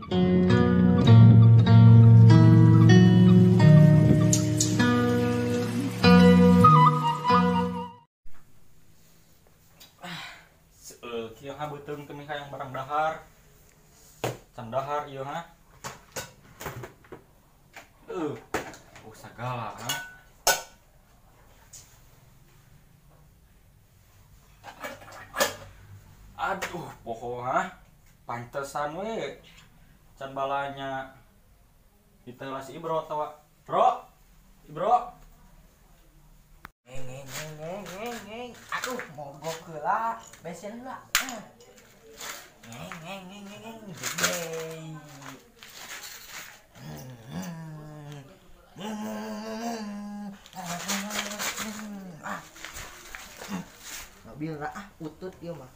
Kieu ha beuteung teh hayang barang dahar. Can dahar ieu ha. Oh sagala ha. Aduh, poho ha. Pantesan we. Can balanya diteula si Ibro tawa. Bro. Ibro. Ngeng ngeng ngeng ngeng ngeng. Aduh, mogok heula, besen heula. Ngeng ngeng ngeng ngeng gede. Ah. Mobil lah ah, utut ieu mah.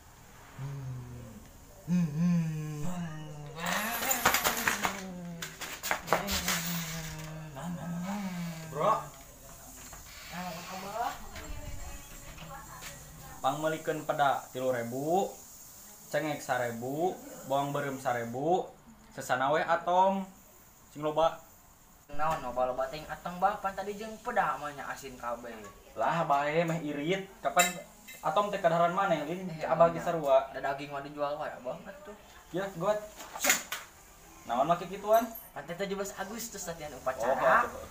Bro. Pangmeulikeun peda 3.000, cengek 1.000, bawang beureum 1.000, sesana we atom sing loba. Naon loba-loba teh atom bah pan tadi jeung peda mah nya asin kabeh. Lah bae meh irit, kapan atom teh kadaharan maneh lin abah ge sarua. Da daging mah dijual wae abah atuh. Ya, got. Naon make kituan? Pan teh 17 Agustus latihan upacara. Oh,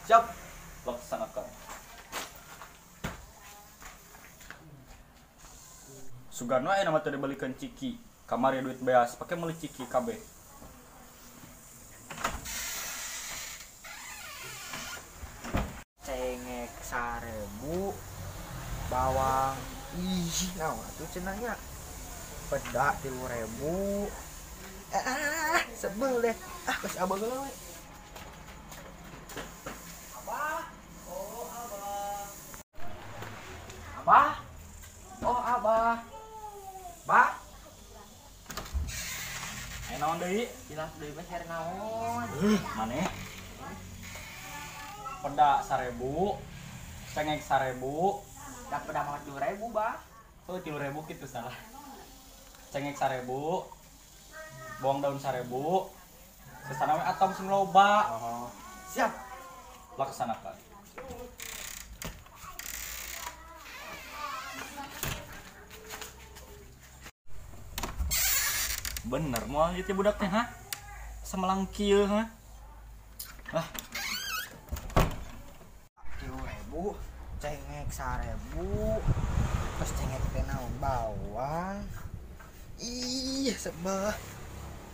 siap. Laksanakan. Sugan wae nama teu dibalikeun ciki. Kamari duit beas pake meuli ciki kabeh. Cengek 1.000, bawang ih naon atuh cenah nya. Peda 3.000. Ah, sebel deh. Ah, geus abah heula we. Abah. Oh, abah. Abah. Oh, abah. Bah. Aya naon deui? Hilaf deui mah cari naon? Maneh. Peda 1.000, cengek 1.000, da peda mah 3.000, Bah. Oh, 3.000 kitu salah. Cengek 1.000, bawang daun 1.000, sesana we atom sing loba. Oh. Siap. Laksanakan. Bener moal ieu teh budak teh ha? Samelang kieu ha? Ah. 3.000, cengek 1.000, terus cengek teh naon bawang. Ih, sebel.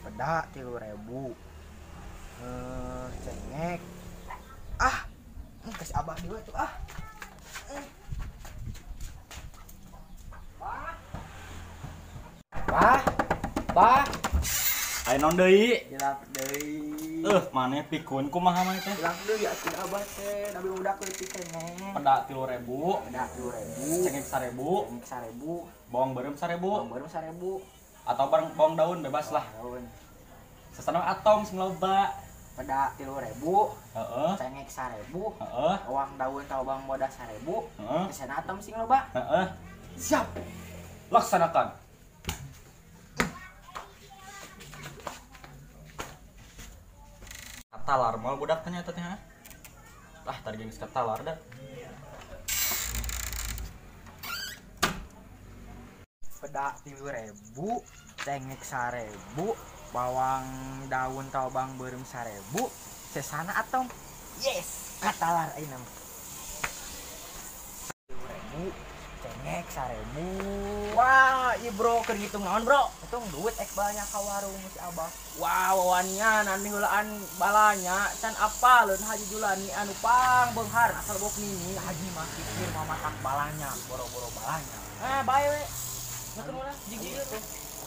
Peda 3.000. Cengek. Ah, kasih abah dulu tuh ah. Bah. Bah. Bah. Aya naon deui? Hilaf deui. Maneh pikun kumaha maneh teh? Hilaf deui atuh abah teh, da budak leutik keneh. Peda 3.000, peda 3.000, cengek 1.000, cengek 1.000, bawang beureum 1.000, bawang beureum 1.000, atau bawang daun bebas lah. Daun. Sesana atom sing loba. Peda 3.000, heeh, cengek 1.000, heeh, bawang daun atau bawang bodas 1.000, heeh, sesana atom sing loba. Heeh. Siap. Laksanakan. Katalar moal budak teh nya teh ha. Lah tadi geus katalar da. Peda 3.000, cengek 1.000, bawang daun atau bawang beureum 1.000, sesana atom. Yes, katalar ayeuna mah. 3.000, cengek 1.000. Wah, ieu bro keur ngitung naon, Bro? Hitung duit ek banyak ka warung si abah. Wah, wawanian anu heulaan balanya can apaleun Haji Julani anu pang beunghar asal bok nini. Haji mah pikir mah matak balanya, boro-boro balanya. Ah, bae we. Makan urang jig-jig tuh.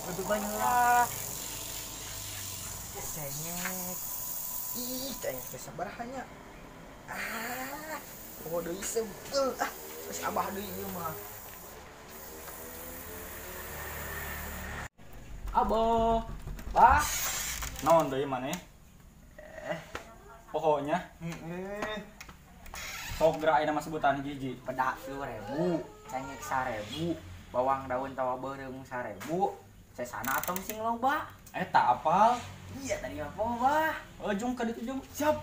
Lebih banyak lah. Cengek. Ih, cengek teh sabaraha nya? Ah, poho deui sebel. Ah, geus abah deui ieu mah. Abah. Bah. Naon deui maneh? Pokoknya. Heeh. Sok geura ayeuna mah sebutan hiji-hiji. Peda 3.000, cengek 1.000, bawang daun tawa beureum 1.000, sesana atom sing loba. Eta apal? Iya tadi mah poho bah. Oh jung ka ditu jung. Siap.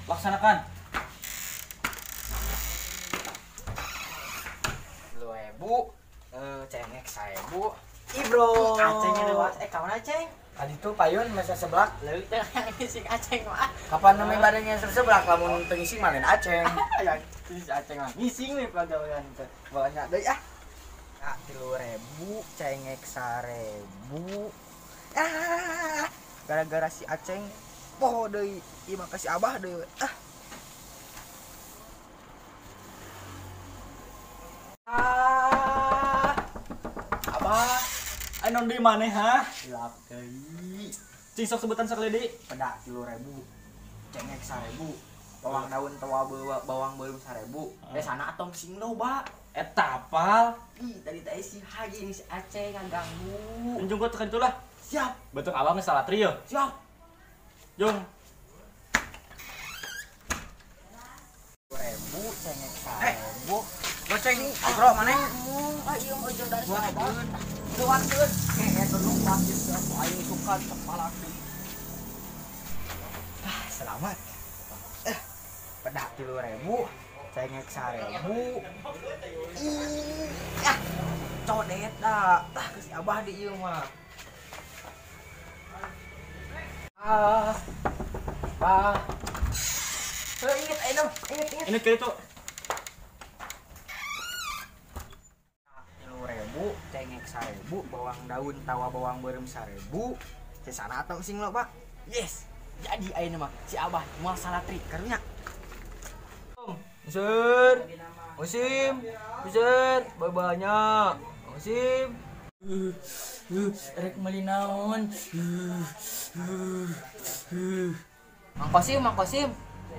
Laksanakan. 2.000 cengek 1.000. Ih bro. Acengnya lewat. Kawan aceng? Tadi tuh payun masa seblak. Leuh teh yang ngising aceng mah. Kapan namanya badannya seblak lamun teu ngising mah lain aceng. Ya, si aceng mah ngising we pagawean teh. Banyak deui ah. 3.000, cengek 1.000. Ah, gara-gara si aceng poho deui, ieu mah ka si abah deui. Ah. Ah. Abah, anu di maneh ha? Hilap deui. Cing sok sebutan sakali deui. Peda 3.000, cengek 1.000, bawang daun tawa bawang beureum 1.000. Sana atom sing loba. Eta apal? Ih, tadi teh si Haji ini si Aceng ngaganggu. Unjung gua tekan itulah. Siap. Betul abang salah trio. Siap. Jung. 2.000 cengek 1.000. Goceng bro maneh? Ah ieu mah ujung dari sana. Luarkeun. Eta nu wajib aing suka kepala. Ah, selamat. Pedak 3.000, cengek 1.000. Ih, ah, codet dah. Tah ke si abah di ieu mah. Ah. Bah. Inget ayeuna, inget. Inget ka ditu. 3.000, cengek 1.000, bawang daun tawa bawang beureum 1.000. Sesana atong sing lo, Pak. Yes. Jadi ayeuna mah si abah moal salah trik karunya. Mesir, musim, mesir, banyak, musim. Rek meuli naon? Mang Kosim,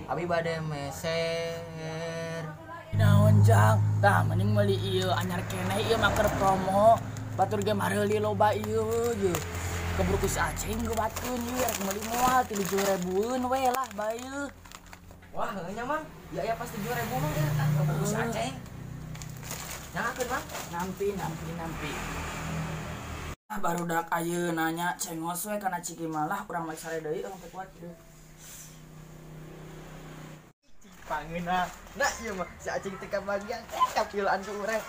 abi bade meser. Naon jang? Tah mending meuli ieu anyar keneh ieu mah keur promo. Batur ge mareuli loba ieu ye. Keburu ku si Aceng gebatkeun ieu rek meuli moal 7.000-eun we lah bae. Wah, heuh nya Mang. Ya ya pas 7.000 mah ya. Ah, keburu si Aceng. Nyangakeun Mang. Nampi. Ah barudak ayeuna nya cengos we kana ciki malah urang mah sare deui urang teh kuat deui. Pangeunah. Nah ieu mah si Aceng teh kabagian kapilaan ku urang.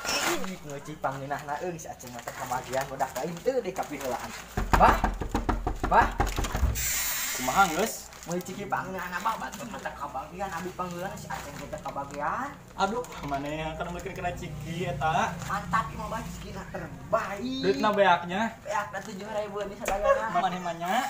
Ih, ngeuci pangeunahna eung si Aceng mah teh kabagian budak lain teu deui kapilaan. Bah. Bah. Kumaha geus? Meuli ciki pangeunahna bah batur mah teh kabagian abi pangeulan si Aceng teh kabagian. Aduh, maneh kan meulikeun kana ciki eta. Mantap ieu mah bah cikina terbaik. Duitna beaknya. Beakna 7.000 di sadayana. Maneh mah nya.